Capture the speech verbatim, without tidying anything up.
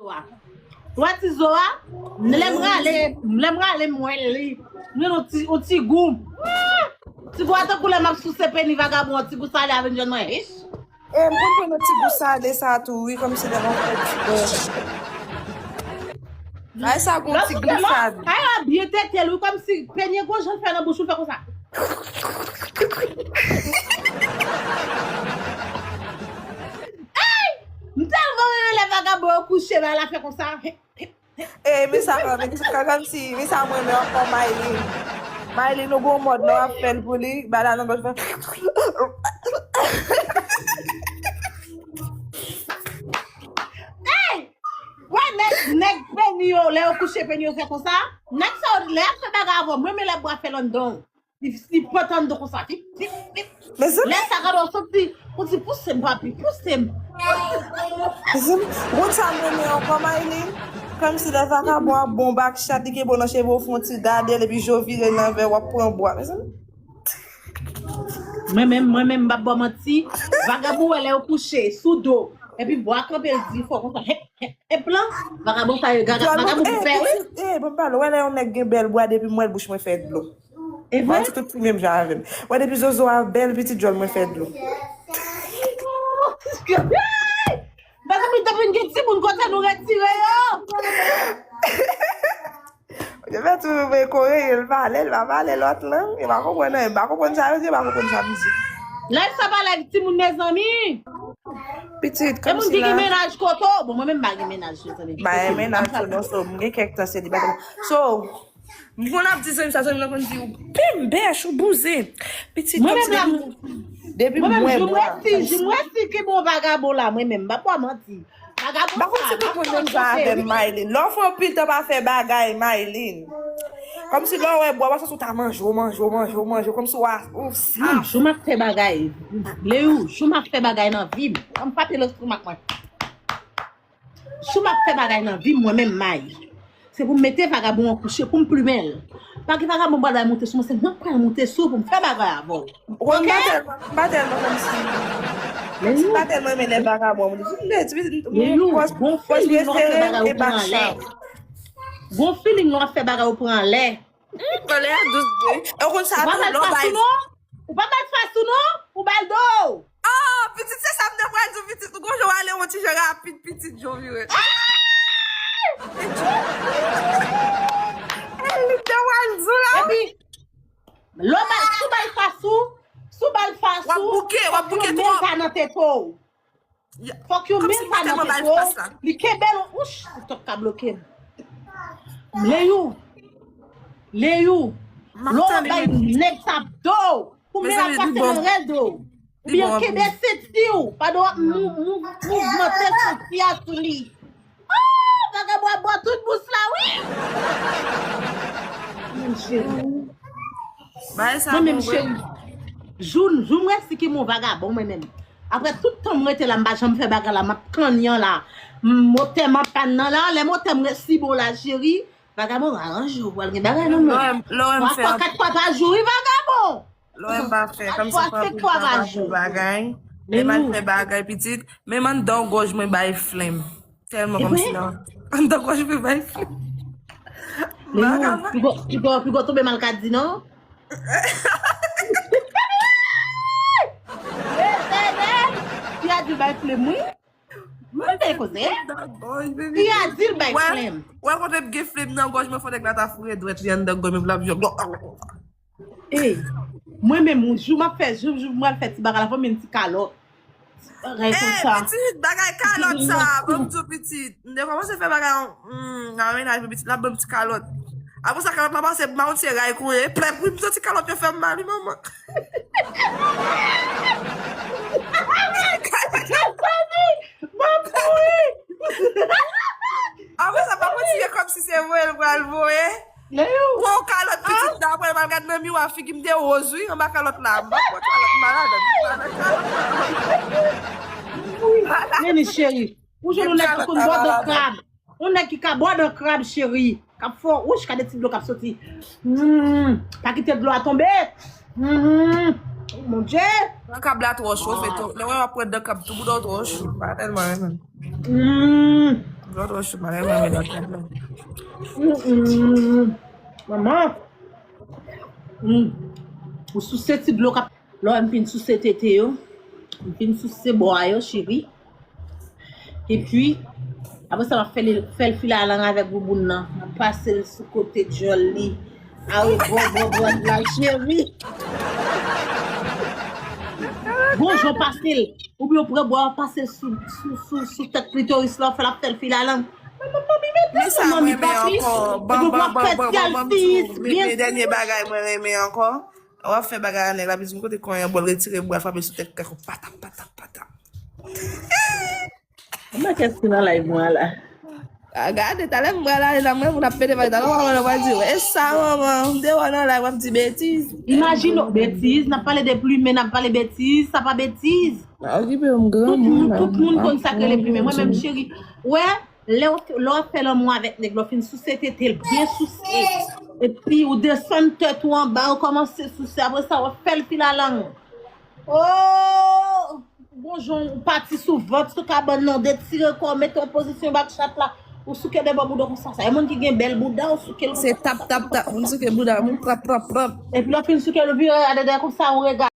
Wa ti zo a, lè m rale, lè m rale m wè li. M gen yon ti, yon ti gou. Ti gou a tankou lè m ap souse peni vagabon an, ti gou sa li a vin jwenn mwen. Ish. E m konprann yon ti gou sale sa tou wi, kòmsi lè m ap fè ti gou. Ay sa gon ti glisad. Ay la byen tete l wi, kòmsi peni gwo jan l fè nan bouch ou fè konsa. Ay! M tèlman renmen lè vagabon yo kouche la, l ap fè konsa. E men sa pa men sa kòmsi men sa mwen men ankò Maylin. Maylin nou gon mòd non ap fè l pou li, bala nan gòj fè. Hey! Wè nèg nèg peni yo lè yo kouche peni yo fè konsa. Nèg sa yo lè y ap fè bagay avè w, mwen men lè bwa fè l anndan w. Li li pantan do konsa. Vip, vip, vip. Lè sa gade w soti, ou di pouse m papi, pouse m. Mezanmi, ou konn sa m renmen ankò Maylin? Kòmsi lè vakabon ap bon bak chat, li kenbe w nan cheve, ou fè yon ti gade l epi je w vire l nan vè, w ap pran bwa. Mezanmi. Mwen menm, mwen menm, m p ap ba w manti. Vagabon wè lè yo kouche sou do, epi bwa kanpe l di fò konsa. Hep, hep, hep lan. Vagabon sa yo, gaga, vagabon pou fè wi. Eh, bon, pale, wè lè yon nèg gen bèl bwa depi m wè l bouch mwen fè dlo. E vre? Mwen di tout fi menm jan avè m. Wè depi zozo a bèl pitit djòl mwen fè dlo. Mezanmi, depi n gen timoun kote nou retire yo. Yo fè tou mwen kore, l pale, l pa pale lòt lang, yo pa konprann anyen, m pa konprann sa yo di, yo pa konprann sa m di. Lè sa pale ak timoun mezanmi. Pitit, kòmsi la. E moun ki gen mennaj kote w, bon mwen menm m pa gen mennaj mezanmi. M pa gen mennaj tou non, so m gen kèk tan selibatè. So, M konn ap di zanmi sa, zanmi lan konn di ou pim bèch ou bouzen. Pitit kòmsi depi depi m wè bwa. Mwen menm, jimwèsi, jimwèsi ki bon vagabon la, mwen menm, m pa pwa manti. Vagabon sa, m ap konn sa avè m. Maylin, lè w fè anpil tan pa fè bagay, Maylin. Kòmsi lè w wè bwa, w ap santi w ta manje, w manje, w manje, w manje, kòmsi w a, ou sa. Jou m ap fè bagay. Leyou, jou m ap fè bagay nan vi m. Ann frape lestomak mwen. Jou m ap fè bagay nan vi m, mwen menm May. Se pou m mete vagabon an kouche, pou m plimen l. Pa gen vagabon pral bay moute sou mwen, se mwen k pral moute sou ou pou m fè bagay avè w. Oke? M pa tèlman, m pa tèlman kòmsi. M pa tèlman renmen lè vagabon ap moute sou m. Leyou, gon feeling lè w ap fè bagay ou pran anlè. Gon feeling lè w ap fè bagay ou pran anlè. Anlè a dous vre. E w konn sa tou, lè w bay. Ou pa bay fas ou non, ou bay do w. Oh, pitit, se sa m te pral di w, pitit. Ou gon jan w ale yon ti jan rapid, pitit, jan w vire. Li te pral di w la. Epi, lè w bay, si w bay fas ou, si w bay fas ou, w ap bouke, w ap bouke twòp. Fòk yon men pa nan tete w, li kenbe l, wouch, TikTok ka bloke m. Leyou, Leyou, lè w bay nèg sa do, pou men la pase nan rèl do. Oubyen kenbe senti w, pandan w ap mouvmante senti a sou li. Oh, vagabon ap bwè tout bous la, wi. Mwen menm cheri. Mwen menm cheri. Jou, jou m resi ki mon vagabon, mwen menm. Apre tout tan m rete la, m pa janm fè bagay la, m ap kanyan la. Motè m ap pann nan la, lè motè m resi bon la, cheri, vagabon, aranje w, pral gen bagay nan men. Twa fwa, kat fwa pa jou, wi, vagabon. Lè w wè m pa fè, kòmsi m pran anpil tan pa fè bagay. Lè m al fè bagay, pitit, menm anndan gòj mwen bay flenm. Tèlman kòmsi nan anndan gòj mwen bay flenm. Leyou, piga w tonbe mal ka di non. Fi a di l bay flenm wi. Mwen te koze. Fi a di l bay flenm. Wè kote m gen flenm nan gòj mwen, fò nèg la ta foure dwèt li anndan gòj mwen pou l ap jwe. Ey, mwen menm, jou m ap fè, jou, jou m pral fè ti bagay la, fò m jwenn ti kalòt. Ti bagay konsa. Ey, pitit, bagay kalòt sa, ban m di w pitit. M te kòmanse fè bagay an, hmm, nan mennaj mwen pitit, l ap ban m ti kalòt. Apre sa, kalòt la pase, m pa konn si se ray kouri, plèp, wi, m santi kalòt yo fè m mal, wi, manman. Mezanmi, m ap mouri. Apre sa, pa kontinye kòmsi se voye l pral voye. Leyou. Pran yon kalòt pitit la, apre m al gad nan miwa, figi m te woz, wi, anba kalòt la. M pa pran kalòt, m pa ladan, m pa nan kalòt la. Leni cheri, ou jwenn yon nèg ki konn bwè dan krab. Yon nèg ki ka bwè dan krab, cheri. K ap fè w, wouch, gade ti dlo k ap soti. Hmm, pa kite dlo a tonbe. Hmm, Bondye. Dan krab la twò cho, fè tou. Lè w wè w ap pran dan krab, tout bouda w twò cho. Pa tèlman renmen. Hmm. Lòt wòch, mwen renmen lòt tab la. Mm, mm. Manman. Mm. Ou souse ti dlo k ap. Lè m fin souse tete yo, m fin souse bò a yo, cheri. Epi, apre sa, m ap fè l, fè l fil a lang avèk bouboun nan. M ap pase l sou kote djòl li. Arebò, bò, bò, bò, la, cheri. Bon, jan w pase l. Oubyen w pran bò a, w pase l sou, sou, sou, sou tèt klitoris la, w fè l ap fè l fil a lang. Manmi, mete sa, manmi, papi. Epi w ap fè ti alfis, byen. Men dènye bagay mwen renmen ankò. W ap fè bagay a nèg la, epi di m kote konyen bò l retire bwa l frape sou tèt kèk patap, patap, patap. Mwen kès ki nan live mwen la. A, gade, talè m pral ale la, mwen moun ap pete pale, talè w ap di, e sa, manman, m te wè w nan live, w ap di betiz. Imajine w, betiz, n ap pale de plimen, n ap pale betiz, sa pa betiz. Pa okipe m, granmoun la. Tout moun konn sa k rele plimen. Mwen menm, cheri, wè, lè w, lè w ap fè lanmou avèk nèg la, w fin souse tete l, byen souse. Epi ou desann tèt ou anba, ou kòmanse souse. Apre sa, w ap fè l fil a lang. Oh! Bon jan ou pati sou vant, sou kabann nan, detire kò w, mete w pozisyon bak chat la. Ou souke de bò bouda w konsa. Sa e moun ki gen bèl bouda, ou souke l konsa. Se tap, tap, tap. Moun souke bouda, moun prap, prap, prap. Epi lè w fin souke l, ou vire gade dèyè konsa, ou regade.